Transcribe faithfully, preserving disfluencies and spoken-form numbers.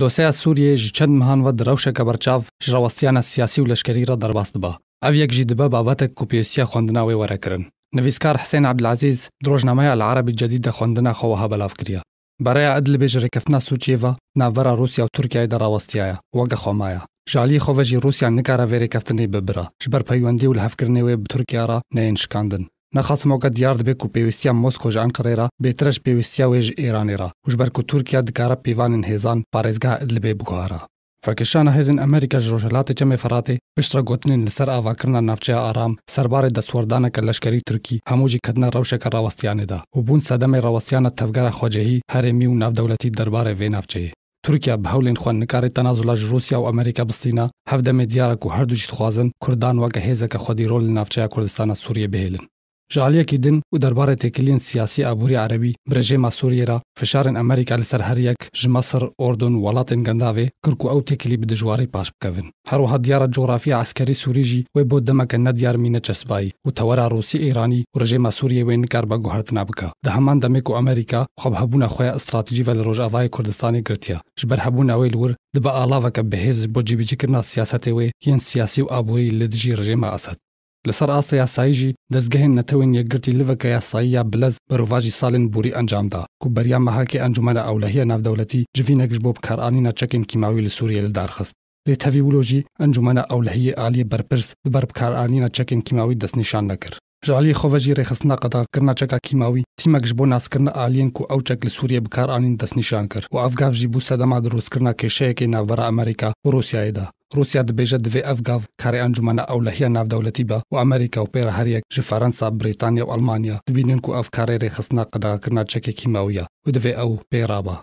Dosyeya Sûriyê ji çend mehan ve di rewşeke berçav ji rawestiyana siyasî û leşkerî re derbas dibe. Ev yek jî dibe babetek ku pêwîstiya xwendina wê were kirin. Nivîskar Hisên Ebdilezîz di rojnameya El Erebî Cedîd de xwendina xwe wiha belav kiriye. Bereya Idlibê ji rêkeftina Sûriyê ve navbera Rûsya û Tirkiyeyê de rawestiyaye, weke xwe maye. Ji aliyê xwe ve jî Rûsya nikare vê rêkeftinê bibire, ji ber peywendî û lihevkirinê wê bi Tirkiye re neyên şikandin. Nexasim weke diyar dibe ku pêwîstiya Moskow ji Enqerê re bêtir e ji pêwîstiya wê ji Îranê re û ji ber ku Tirkiye dikare pêvanên hêzan parêzgeha Idlibê biguhere. Vekişana hêzên Amerîka ji Rojhilatê Çemê Firatê piştre gotinên li ser avakirina navçeya Aram serbarê destwerdaneke leşkerî Tirkî hemû jî ketine rewşeke rawestiyanê de û bûn sedemê rawestiyana tevgera xwecihî, herêmî û navdewletî derbarê vê navçeyê. Tirkiye bi hewlên xwe nikare tenazula ji Rûsya û Amerîka bistîne, hevdemê diyar e ku her du jî dixwazin Kurdan weke hêzeke xwedî rol li navçeya Kurdistana Sûriyê bihêlin. Ji aliyekî din û derbarê têkiliyên siyasî aborî erebî bi rejêma Sûriyê re fişarên Amerîka li ser her yek ji Misir, Urdun, welatên Gendavê kir ku ew têkilî bi dijwarî paş bikevin. Her wiha diyar e coxrafiya eskerî Sûrî jî wê bo demeke nediyar mîne çespayî û tewera Rûsî-Îranî û rejêma Sûriyê wê nikaribe guhertina bike. Di heman demê ku Amerîka xwe bi hebûna xwe ya stratejî ve li Rojavayê Kurdistanê girtiye, ji ber hebûna wê li wir dibe alaveke bihêz ji bo cîbicîkirina siyasetê wê yên siyasî û aborî li dijî rejêma Esed. Li ser astê yasayî jî, Dezgehên Netewên Yekgirtî liveke yasayî ya bilez berovajî salên borî encam da, ku beriya mehakê Encûmena Ewlehî ya Navdewletî civînek ji bo bikaranîna çekên kîmawî li Sûriyê li dar xist. Lê tevî wilo jî Encûmena Ewlehiyê aliyê berpirs di ber bikaranîna çekên kîmawî destnîşan nekir. Ji aliyê xwe ve jî rêxistina qedexekirina çeka kîmawî tîmek ji bo naskirina aliyên ku ew çek li Sûriyê bi kar anîn destnîşan kir û ev gav jî bû sedema dirûstkirina kêşeyekê navbera Amerîka û Rûsyayê de. Rûsya dibêje divê ev gav karê Encûmena Ewlehiya Navdewletî be û Amerîka û pê re her yek ji Ferensa, Brîtanya û Elmanya dibînin ku ev karê rêxistina qedexekirina çekê kîmawî ye û divê ew pê rabe.